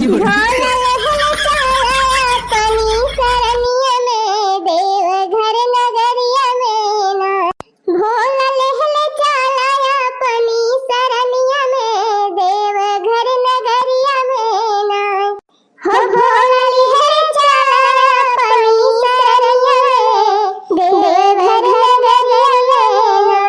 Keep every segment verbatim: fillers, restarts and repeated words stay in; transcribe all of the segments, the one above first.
भोला लेहले चाला अपनी सरनिया में, देवघर नगरिया में ना। भोला लेहले चाला अपनी सरनिया में, देवघर नगरिया में ना। हो भोला लेहले चाला अपनी सरनिया में, देवघर नगरिया में ना।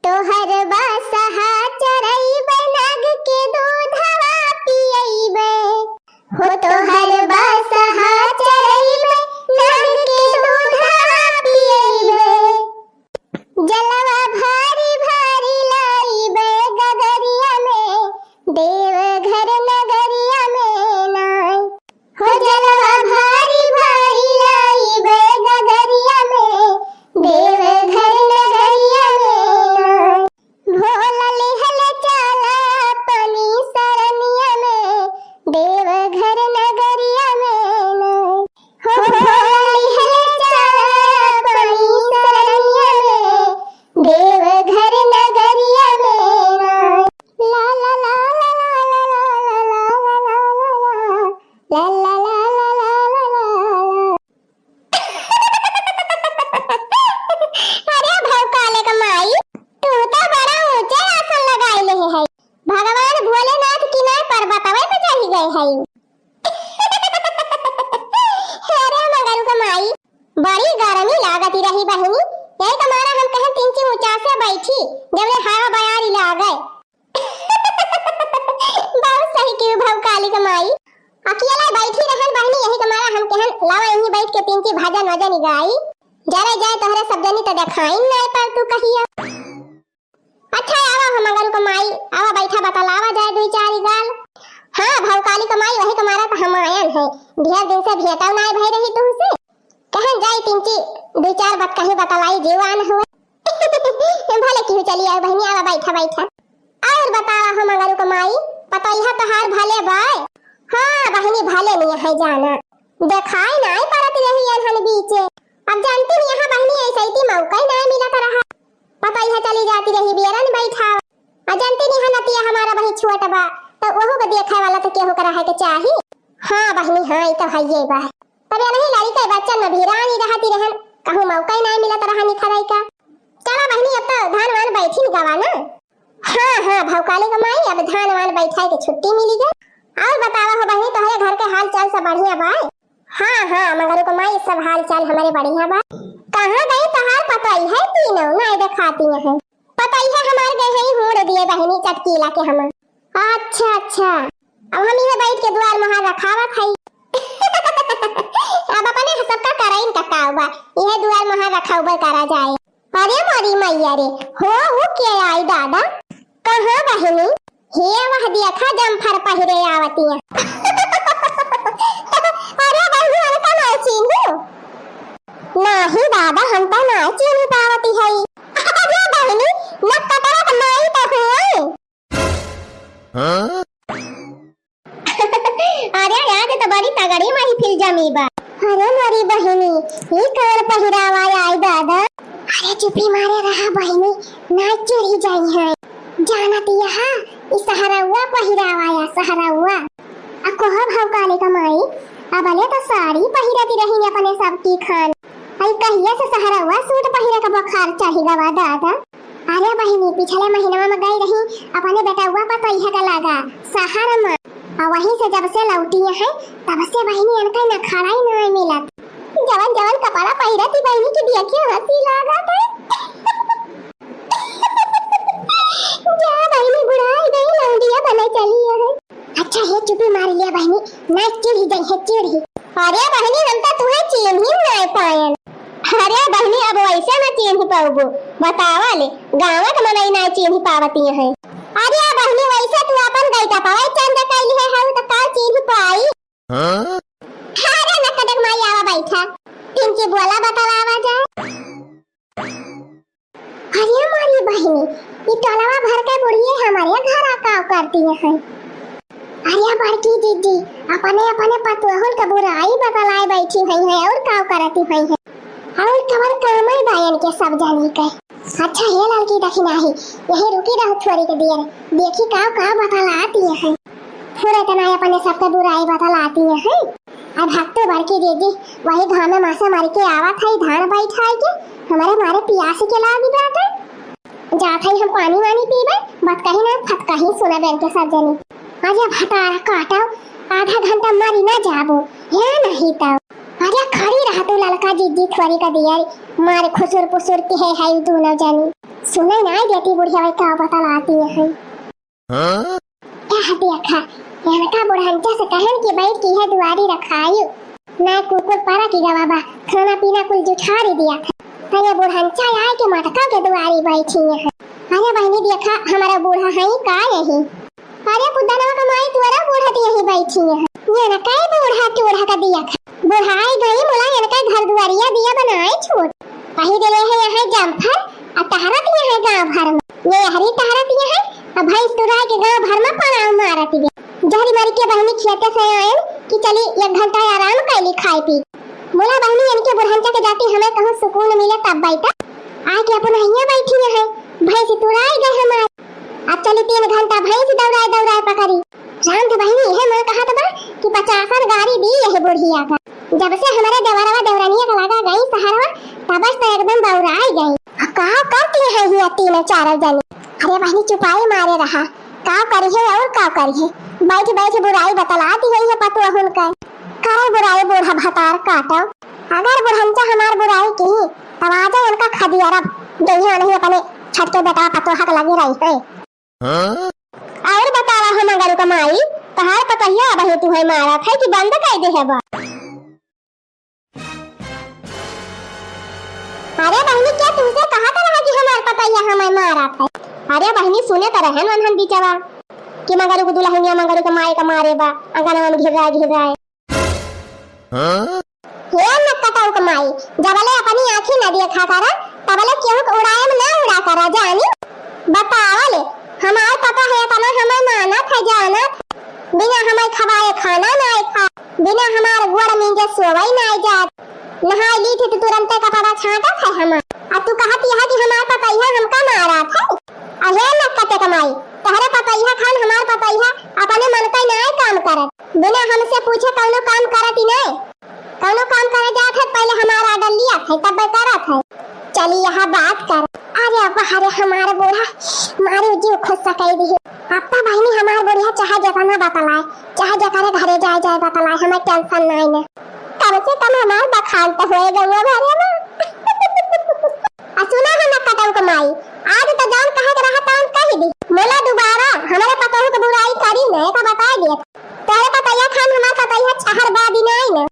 तोहर बसहा चरइबे, नाग के दूधवा पियइबे। हो तोहर बसहा चरइबे, नाग के दूधवा पियइबे। जलवा भारी भारी लइबे गगरिया में, देवघर नगरिया में ना। हो जलवा भारी भारी लइबे गगरिया में, देवघर नगरिया में ना। भोला लिहल चाला अपनी सरनिया में, देवघर नगरिया में ना। हो भोला लिहल चाला अपनी सरनिया में, देवघर नगरिया में ना। ला ला ला ला। अरे भौकाली क माई, तू तो बड़ा ऊंचे आसन लगाई लेहे है। भगवान भोलेनाथ की नाय पर्वतवे पे चढ़ी गए है। अरे मंगरू क माई, बड़ी गरमी लागती रही बहिनी, यही क मारा हम कहेन तिनची ऊंचा से बैठी, जब ले हवा बयारी लागे। बहुत सही किहू भौकाली क माई, अकेला बैठी रहन बहिनी, यही क मारा हम कहेन लावा यहीं बैठ के तिनची भजन वजन गाई, जरे जाए तोहरे सब जनी त देखाइन नाय पर तू कहिया। अच्छा, आवा हो मंगरू क माई, आवा बैठा बतलावा जाए दुई चार गाल। हाँ, भौकाली क माई, वही क मारा त हम आयन है। ढेर दिन से भेंटव नाय भई रही तुमसे। कहेन जाई तिनची दुई चार बात कहीं बतलाई जीव आन हुए। भले किहू चली आवा बहिनी, आवा बैठा बैठा। और बतावा हो मंगरू क माई, पतोहिया तोहार भले बाय? हाँ बहिनी, भले नहीं है जाना। देखाई नाय परत रही एनहन बीचे। अब जानती नहीं यहाँ बहिनी ऐसे ही मौका ही नाय मिलत रहा। पतोहिया चली जाती रही बियरन बैठावा। आ जानती नहीं है नतिया हमारा वही छोट बा, तो वहू के देखे वाला तो केहू के रहे के चाही। हाँ बहिनी, हाँ, ई तो हइये बा। तब ये नहीं लड़ी के बच्चन में भी रानी रहती रहन, कहूँ मौका ही नाय मिलत रहा निखराई का। चला बहिनी, अब तो धान वान बैठी गवा ना। हाँ, हाँ, भौकाली क माई, अब धान वान बैठाए के छुट्टी मिली गई। और बतावा हो बहिनी, तोहरे घर के हाल चाल सब बढ़िया बा? हाँ, हाँ, मंगरू क माई, सब हाल चाल हमारे बढ़िया बा। कहाँ गई तोहार पतोहिया तीनों, नाय देखाती है। पतोहिया हमार गए हैं होड़ दिए बहिनी चटकीला के हम। अच्छा, अच्छा, अब हम इहे बैठ के दुआर मोहार रखावत हई। अब अपने सबका कराइन का काव बा, इहे दुआर मोहार रखाउबे करा जाए। अरे मोरी मैया रे, हो, उ के आई दादा? कहाँ बहिनी? हे वह देखा, जम्फर पहिरे आवतिया। अरे बहिनी, हम तो नाय चीन्हू। नाही दादा, हम तो नाय चीन्ही पावती हई। अरे बहिनी, न कटरत माई तो हुआ। हाँ? अरे, आज तो बड़ी तगड़ी महफिल जमी बा। अरे मोरी बहिनी, ई कौन पहिरावा आई दादा? अरे चुप्पी मारे रहा बहिनी, नाय चुरी जाई है। जानत यहा, ई सहरौआ पहिरावा या सहरौआ। आ कोहा भौकाली क माई, अबले तो साड़ी पहिरती रही अपने सबकी खान। आई कहिया से सहरौआ सूट पहिरे का बुखार चढ़ी गवा दादा? अरे बहिनी, पिछले महीनवा में गई रही अपने बेटउआ पतोहिया के लगा शहर में, और वहीं से जब से लौटी है तब से बहिनी इनका नखड़ा ही नहीं मिलत। जवन जवन कपड़ा पहिरती बहिनी की देखियो हंसी लागत है। जा बहिनी, बुढ़ाई गई, लौंडिया बने चली है। अच्छा हे चुप्पी मार लिया बहिनी, ना चिढ़ी जाई है चिढ़ी। अरे बहिनी, हम तो तुहे चीन्ही नहीं पायन। अरे बहिनी, अब वैसे न चीन्ही पाउबो, बतावा ले, गाँव के मनई ना चीन्ही पावती है। अरे बहिनी, वैसे तू अपन गईटा पवाई चंद कैली है, हऊ तो का चीन्ही पाई? हाँ? अरे नकदक माई, आवा बैठा, पिंकी बोला बतलावा जाए। अरे मोरी बहिनी, ई टोलवा भर के बुढ़िए हमारे घर आ काव करती हैं। अरे बड़की दीदी, अपने अपने पतोहुन के बुराई बतलाए बैठी हुई हैं और काव करती हुई हैं। और कवन काम है बायन के सब जानी के। अच्छा हे लड़की दखिनाही, यही रुकी रहो थोड़ी के देर, देखी काव काव बतलाती हैं। थोड़े तना अपने सबके बुराई बतलाती हैं। अब हक तो बड़की दीदी वही घामे मासे मर के आवत है, धान बैठाए के, हमारे मारे पियास के लागी बाटे। जात है हम पानी वानी पीबे, बात कहीं ना फत कहीं सुना बेन के सब जनी। अरे भतार काटो, आधा घंटा मरी ना जाबो, है नहीं तो। अरे खड़ी रहा तू ललका जिद्दी थोड़ी का दिया, मार खुसुर पुसुर के है, है दोनों जनी। सुने ना देती बुढ़िया का बतलाती है। हाँ? कह देखा, इनका बुढ़ंचा से कहन कि बैठ की है दुआरी रखाई। ना कुकुर पारा की गवा बा, खाना पीना कुल जुठारी दिया था। तो ये बुढ़ंचा आए के मटका के दुआरी बैठी है। अरे बहिनी देखा, हमारा बूढ़ा है का यही? अरे पुदनवा का माई तोरा बूढ़ा तो यही बैठी है। ये ना कई बूढ़ा टूढ़ा का दिया था। बुढ़ाई गई मुला इनका घर दुआरिया दिया बनाए छोड़। कही देले है यहाँ जम्फर, आ टहरत यहाँ गाँव भर में। ये हरी टहरत यहाँ, आ भैंस तुराई के गाँव भर में पड़ाव मारत बे। जहरी मर के बहिनी खेते से आयन कि चली एक घंटा आराम कैली खाए पी। बोला बहिनी इनके बुढ़ंचा के जाती हमें कहूँ सुकून मिले तब बैठा। आए के अपन हइया बैठी है, भैंस तुराई गए हमारे। अब चली तीन घंटा भैंस दौड़ाए दौड़ाए पकड़ी। राम के बहिनी इहे मन कहत बा कि पचासन गारी दी यही बुढ़िया का। जब से हमारे देवरवा देवरनिया का लगा गई सहरवा, तब से तो एकदम बौराई गई। आ का करती है ये तीन चार जनी? अरे बहिनी चुपाई मारे रहा, का करी है और का करी है? बैठ बैठ बुराई बतलाती हुई है पतुआ हुन का। करे बुराई बूढ़ा भतार काटो। अगर बुढ़ंचा हमार बुराई की तब आ जाए उनका खदिया रब गई नहीं अपने छठ के बेटा पतोहा के लगी रही है। हाँ? और बतावा हम अगर कमाई, तहार पतहिया अब हेतु है मारत है कि बंद कर दे है बा? अरे बहिनी, क्या तुमसे कहा तो रहा कि हमार पतहिया हमें मारत है? अरे बहिनी, सुने तो रहे मन हम बिचवा कि मगरू को दुल्हनिया मगरू के माई का मारे बा, अंगनवा में घिर रहा है, घिर रहा है। हाँ? हे नक्कटऊ के माई, जबले अपनी आँखी न देखा करा, तबले केहू के उड़ायम ना उड़ा करा, जानी? बतावले, हमार पता है तना हमें मानत है जानत, बिना हमें खवाए खाना ना खा, बिना हमार गोड़ मींजे सोवई ना जात, नहाई ली थी तो तुरंते कपड़ा छांटत है हमार। अब तू कहत यह कि हमार पतैया हमका मारत है? अहे नक्कटे के माई, तहरे पतैया खान हमार पतैया अपने मन का नाय काम करत, बिना हमसे पूछे कौनो काम करत ही नाय। कौनो काम करे जात है, पहले हमार order लिया है, तब करत है। चली यहाँ बात कर। अरे वाह रे, हमार बूढ़ा मारी जीव खुश सकाई दी। अब तो बहिनी हमार बुढ़िया चाहे जेतना बतलाए, चाहे जेकरे घरे जाए जाए बतलाए, हमें tension नाय ने। कम से कम हमार बखान तो होए गौवा भरे में। आ सुना है नक्कटऊ के माई, आज तो जौन कहे के रहा तौन कह दी। मोला दोबारा हमारे पतोहू के बुराई करी न, एका बताए दिए। तोरे पतैया खान हमार पतैया छहर बादी नाय न।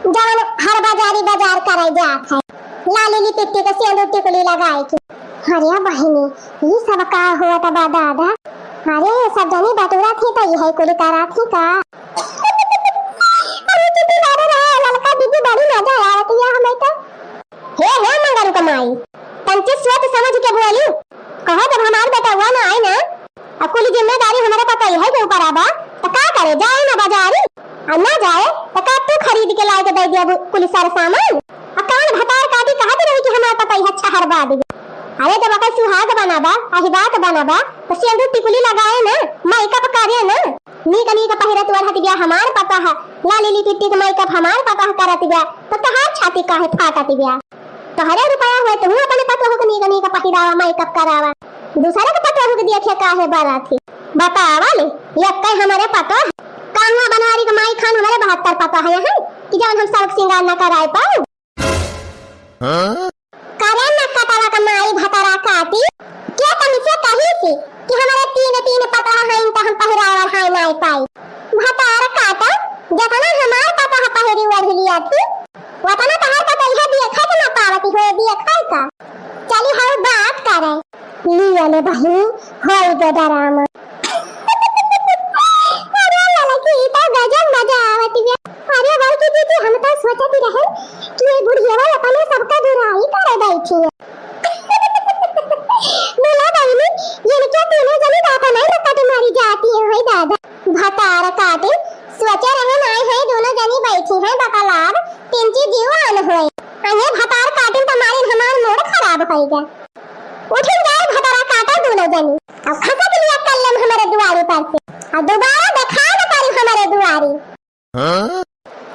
जौन हर बाजारी बाजार करे जात है, लाली लिपिट्टी के सेंदूर टिकुली लगाए के। अरे बहिनी, ई सब का होत बा दादा? अरे सब जनी बटुरा थी तो यही कुल करा थी का? अरे कितनी ज्यादा रहा, ललका दीदी बड़ी मजा आवत है हमें तो। हे, हे मंगरू के माई, तंची सोच समझ के बोली। कहो जब हमार बेटवा ना आए ना, अब कुल जिम्मेदारी हमारे पतई है के ऊपर आबा, तो का करे, जाए ना बाजारी? अब ना जाए, तो का तू खरीद के लाए के दे दिया बु-, कुल सारा सामान? अब कौन भतार काटी कहत रही कि हमार पतई है छहर बादी? अरे जब ओकर सुहाग बनाबा, अहिबात बनाबा, तो सेंदूर टिकुली लगाए ना, makeup करे ना। नीक नीक पहिरत ओढ़त बिया हमार पतोह, लाली लिपिस्टिक makeup हमार पतोह करत बिया, तो तहार छाती काहे फाटत बिया? तोहरे रुपया होए, तू अपने पतोह के नीक नीक पहिरावा, makeup करावा, दूसरे के पतोह के देखे काहे बराती? बतावा ले, ये कई हमारे पतोह, कान्हा बनवारी के माई खान हमारे बहत्तर पतोह है, हैं? कि जौन हम सब सिंगार न कराए पाऊ? हाँ? करे नक्कटवा के माई भतार काटी, के तनिसे कही थी कि हमारे तीन तीन पतोह हईन तो हम पहिरावा ओढ़ाए नाय पाई। भतार काटा, जतना हमार पतोह पहिरी ओढ़ी लिया थी, वतना तहार पतोह देखा के ना पावती हो, देखा का? चली हऊ बात करे। लिया ले बहिनी, होई गे डरामा। अरे ललकी, ई तो गजब मजा आवत बा। अरे बड़की दीदी, हम तो सोचत रहन कि ये बुढ़िया अपने सबका बुराई करे बैठी है। बोला बहिनी, ये क्या तीनों जनी बात नहीं ना कट मारी जाती है, होई दादा। भतार काटे, सोचे रहन आए हैं दोनों जनी बैठी हैं बकलाब, तिनची जीव आन होए। अये भतार काटे तो मारे हमार mood खराब होई गा। उठिन जाए भतारा काटा दोनों जनी। अब खसक या कल्लम हमरे दुआरी पर से। और दोबारा दिखाई न पड़ी हमरे दुआरी। हाँ?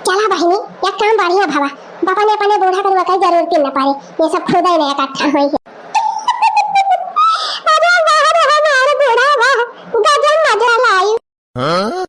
चला बहिनी, एक काम बढ़िया भवा, बापा ने अपने बूढ़ा करुआ कई जरूरत न पड़े, ये सब खुदा ही नहीं इकट्ठा हुई है। अरे वाह रे हमारे बूढ़ा वाह, गजब मजा लाई। हाँ?